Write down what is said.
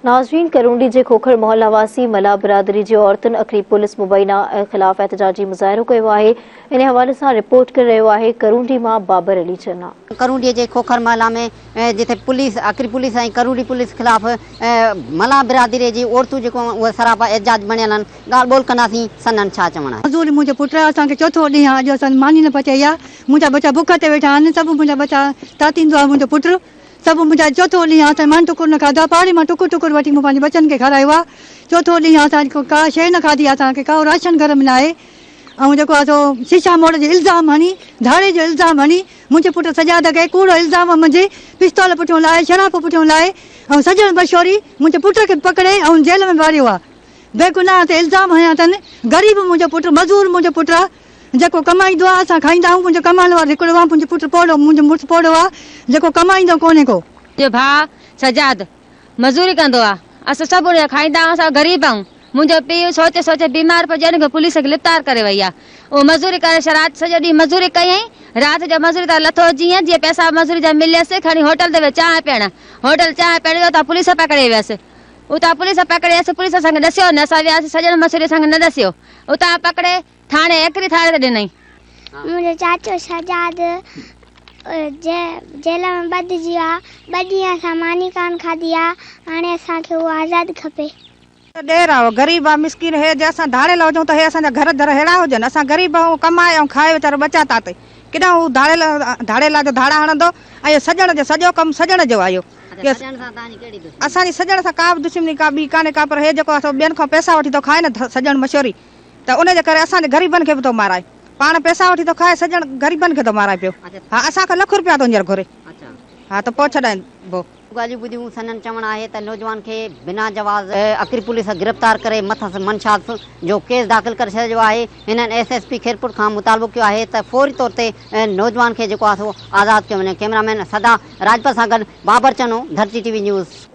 ناظرين ڪرونڊي جي کوکر محلا واسي ملاح برادري جي عورتن اکري پوليس مبينا خلاف احتجاجي مظاهرو ڪيو آهي ان حوالي سان رپورٽ ڪري رهيو آهي ڪرونڊي مان بابر علي چنا. ڪرونڊي جي کوکر محلا ۾ جتي پوليس اکري پوليس ۽ ڪرونڊي پوليس خلاف ملاح برادري جي عورتون جيڪو اهي سراپا احتجاج بڻيل آهن ڳالهه ٻولهه ڪنداسين سندن ڇا چوڻ آهي. مزور منهنجو پٽ آهي اسان کي چوٿون ڏينهن آهي اڄ اسان ماني نه پچائي آهي منهنجا ٻچا بک تي ويٺا آهن سڀ منهنجا ٻچا تاتيندو آهي منهنجو پٽ سڀ منهنجا چوٿون ڏينهن آ اسان مان ٽڪر نه کاڌو آ پاڙي مان ٽڪر ٽڪر وٺي مون پنهنجي ٻچن کي کارايو آ چوٿون ڏينهن آ اسان ڪا شيء نه کاڌي آ اسان کي ڪو راشن گهر ۾ ناهي ۽ جيڪو آ سو شيشا موڙ جو الزام هڻي ڌاڙي جو الزام هڻي منهنجي پٽ سجاد کي ڪوڙو الزام منهنجي پستول پٺيون لائي شراب پٺيون لائي ۽ سڄڻ بشوري منهنجي پٽ کي پڪڙي ۽ جيل ۾ واڙيو آ بيگناهه تي الزام هنيا اٿن غريب منهنجو پٽ مزور منهنجو پٽ آ جيڪو ڪمائيندو آ اسان کائيندا آهيون منهنجو ڪمائڻ وارو هڪڙو آ منهنجو پٽ پوڙهو منهنجو مڙس پوڙهو آ جيڪو ڪمائيندو ڪونهي ڪو. منهنجو ڀاء سجاد مزوري ڪندو آ اسان سڀ ان جا کائيندا آهيون اسان غريب آهيون منهنجو پيء سوچي سوچي بيمار پئجي ان کي پوليس گرفتار ڪري وئي آ اهو مزوري ڪري رات سڄو ڏينهن مزوري ڪيائين رات جو مزوري تان لٿو جيئن جيئن پئسا مزوري جا مليس کڻي هوٽل تي ويو چانهه پيئڻ هوٽل چانهه پيئڻ ويو اتان پوليس پڪڙي ويس اتان پوليس پڪڙي ويس پوليس اسان کي ڏسيو نه اسان وياسين سڄڻ مسوري اسان کي نه ڏسيو اتان پڪڙي ٿاڻي اڪري ٿاڻي تي ڏنائين. منهنجو چاچو شهزاد جيل ۾ ٻڌجي ويو آ، ٻه ڏينهن اسان ماني ڪانه کاڌي آ، هاڻي اسان کي اهو آزاد کپي. ڏير آ غريب آ مسڪين هي جي اسان ڌاڙيل هجون ته هي اسان جا گهر در ههڙا هجن اسان غريب آهيون ڪمائي ۽ کائي ويچارو ٻچا تاتي ڪيڏانهن هو ڌاڙيل ڌاڙيل آ جو ڌاڙا هڻندو ۽ اهو سڄڻ جو سڄو ڪم سڄڻ جو آ اهو اسان جي سڄڻ سان ڪا به دشمني ڪا ٻي ڪانهي ڪا پر هي جيڪو آ سو ٻين کان پئسا وٺي ٿو کائي نه سڄڻ مشوري ته ان جي ڪري اسان جي غريبن کي به ٿو مارائي. پاڻ پئسا وٺي ٿو کائي سڄڻ غريبن کي ٿو مارائي پيو. ها اسان کان لک روپيا ٿو هينئر گهري. ها ته پوء ڇڏائبو. ڳالهيون ٻڌيون سندن چوڻ آهي ته نوجوان کي بنا جواز اڪري پوليس گرفتار ڪري مٿس منشيات جو ڪيس داخل ڪري ڇڏيو آهي هنن ايس ايس پي خيرپور کان مطالبو ڪيو آهي ته فوري طور تي نوجوان کي جيڪو آهي سو آزاد ڪيو وڃي ڪئميرا مين صدا راڄپر سان گڏ Babar Channo Dharti T V news.